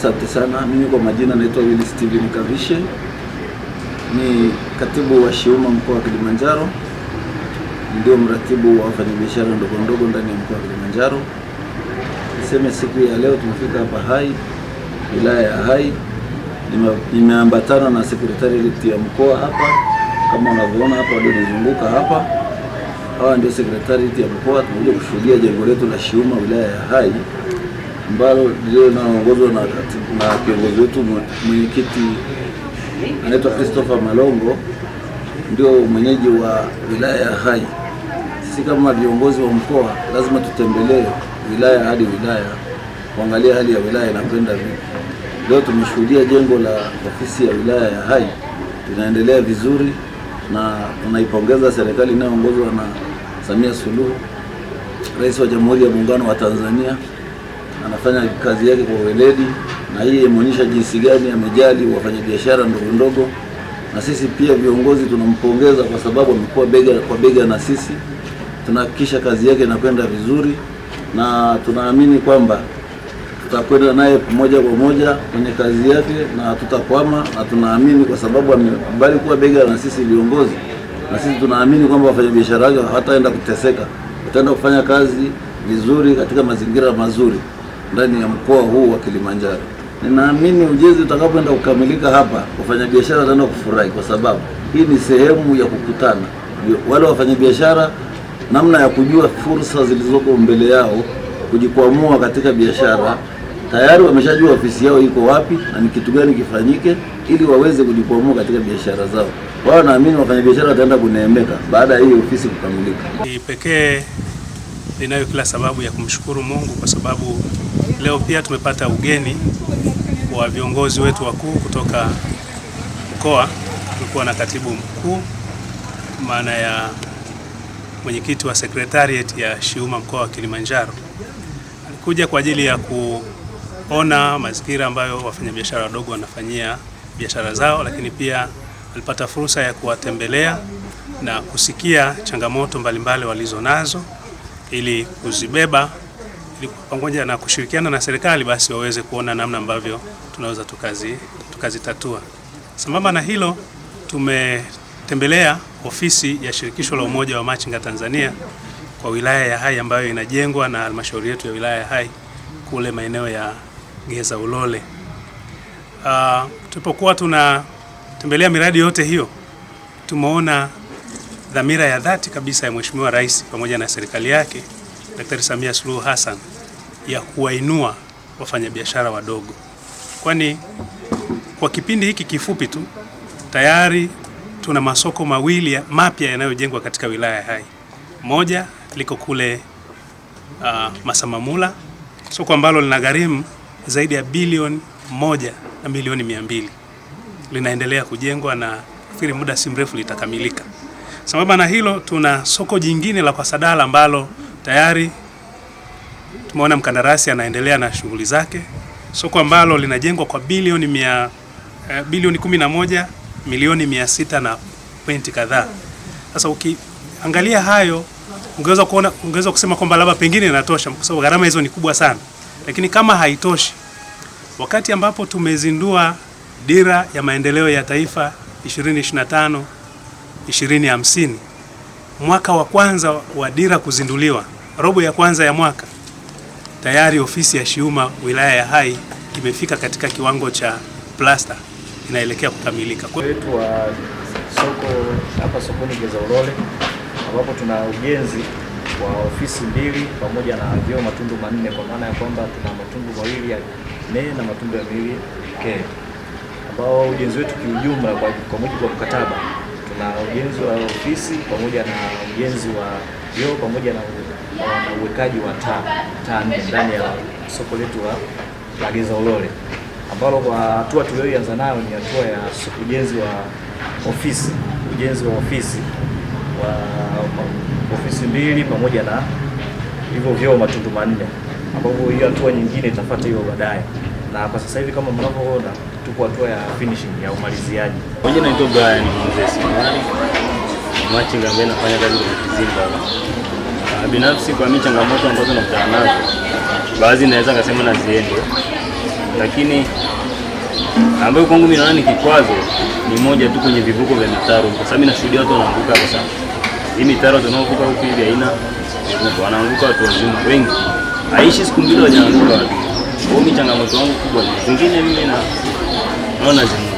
Asante sana. Mimi kwa majina naitwa Willy Steven Kavishe, ni katibu wa SHIUMA mkoa wa Kilimanjaro, ndio mratibu wa wafanyabiashara ndogo ndogo ndani ya mkoa wa Kilimanjaro. Niseme siku ya leo tumefika hapa Hai, wilaya ya Hai. Nimeambatana na sekretarieti ya mkoa hapa, kama unavyoona hapa walionizunguka hapa, hawa ndio sekretarieti ya mkoa. Tumekuja kushuhudia jengo letu la SHIUMA wilaya ya Hai ambalo ndio linaloongozwa na kiongozi wetu mwenyekiti anaitwa Christopher Malongo, ndio mwenyeji wa wilaya ya Hai. Sisi kama viongozi wa mkoa lazima tutembelee wilaya hadi wilaya kuangalia hali ya wilaya inakwenda vipi. Leo tumeshuhudia jengo la ofisi ya wilaya ya Hai linaendelea vizuri, na tunaipongeza serikali inayoongozwa na Samia Suluhu, Rais wa Jamhuri ya Muungano wa Tanzania. Anafanya kazi yake kwa weledi, na hii imeonyesha jinsi gani amejali wafanyabiashara ndogo ndogo, na sisi pia viongozi tunampongeza kwa sababu amekuwa bega kwa bega na sisi, tunahakikisha kazi yake inakwenda vizuri, na tunaamini kwamba tutakwenda naye moja kwa moja kwenye kazi yake na hatutakwama, na tunaamini kwa sababu amekubali kuwa bega na sisi viongozi, na sisi tunaamini kwamba wafanyabiashara wake hawataenda kuteseka, wataenda kufanya kazi vizuri katika mazingira mazuri ndani ya mkoa huu wa Kilimanjaro. Ninaamini ujenzi utakapoenda kukamilika hapa, wafanyabiashara wataenda kufurahi kwa sababu hii ni sehemu ya kukutana wale wafanyabiashara, namna ya kujua fursa zilizoko mbele yao, kujikwamua katika biashara. Tayari wameshajua ofisi yao iko wapi na ni kitu gani kifanyike ili waweze kujikwamua katika biashara zao. Wao naamini wafanyabiashara wataenda kuneemeka baada ya hii ofisi kukamilika. Pekee ninayo kila sababu ya kumshukuru Mungu kwa sababu leo pia tumepata ugeni wa viongozi wetu wakuu kutoka mkoa. Tulikuwa na katibu mkuu, maana ya mwenyekiti wa secretariat ya SHIUMA mkoa wa Kilimanjaro. Alikuja kwa ajili ya kuona mazingira ambayo wafanyabiashara wadogo wanafanyia biashara zao, lakini pia alipata fursa ya kuwatembelea na kusikia changamoto mbalimbali walizonazo ili kuzibeba ili pamoja na kushirikiana na serikali basi waweze kuona namna ambavyo tunaweza tukazitatua. Sambamba na hilo, tumetembelea ofisi ya Shirikisho la Umoja wa Machinga Tanzania kwa wilaya ya Hai ambayo inajengwa na halmashauri yetu ya wilaya ya Hai kule maeneo ya Geza Ulole. Tulipokuwa tunatembelea miradi yote hiyo, tumeona dhamira ya dhati kabisa ya Mheshimiwa Rais pamoja na serikali yake Daktari Samia Suluhu Hassan ya kuwainua wafanyabiashara wadogo, kwani kwa kipindi hiki kifupi tu tayari tuna masoko mawili mapya yanayojengwa katika wilaya ya Hai. Moja liko kule Masamamula, soko ambalo lina gharimu zaidi ya 1.2 bilioni, linaendelea kujengwa na nafikiri muda si mrefu litakamilika. Sambamba na hilo, tuna soko jingine la Kwasadala ambalo tayari tumeona mkandarasi anaendelea na shughuli zake, soko ambalo linajengwa kwa 11 milioni 600 na pointi kadhaa. Sasa ukiangalia hayo ungeweza kuona, ungeweza kusema kwamba labda pengine inatosha kwa sababu gharama hizo ni kubwa sana, lakini kama haitoshi, wakati ambapo tumezindua dira ya maendeleo ya taifa 2025 2050, mwaka wa kwanza wa dira kuzinduliwa, robo ya kwanza ya mwaka, tayari ofisi ya SHIUMA wilaya ya Hai imefika katika kiwango cha plasta, inaelekea kukamilika. Wetu wa soko hapa sokoni Geza Ulole ambapo tuna ujenzi wa ofisi mbili pamoja na vyoo matundu 4, kwa maana ya kwamba tuna matundu mawili ya ne na matundu ya miwili ke, ambao ujenzi wetu kiujumla kwa mujibu wa mkataba tuna ujenzi wa ofisi pamoja na ujenzi wa vyoo pamoja na uwekaji wa taa 4 ndani ya soko letu la Geza Ulole, ambalo kwa hatua tuliyoanza nayo ni hatua ya ujenzi wa ofisi, ujenzi wa ofisi wa ofisi mbili pamoja na hivyo vyoo matundu 4, ambapo hiyo hatua nyingine itafuata hiyo baadaye. Na kwa sasa hivi kama mnavyoona tuko hatua ya finishing ya umaliziaji. Mimi naitwa Brian Mzee Simani, machinga ambaye nafanya kazi kwenye kizimba. Binafsi kwa mimi changamoto ambazo nakutana nazo, baadhi naweza kusema na ziende. Lakini ambayo kwangu mimi naona ni kikwazo ni moja tu kwenye vivuko vya mitaro, kwa sababu mimi nashuhudia watu wanaanguka hapa sana. Hii mitaro tunaovuka huku hivi haina vivuko, wanaanguka watu wazima wengi, haishi siku mbili wajaanguka watu. Kwa hiyo mimi changamoto wangu kubwa ni zingine, mimi na naona zimudu.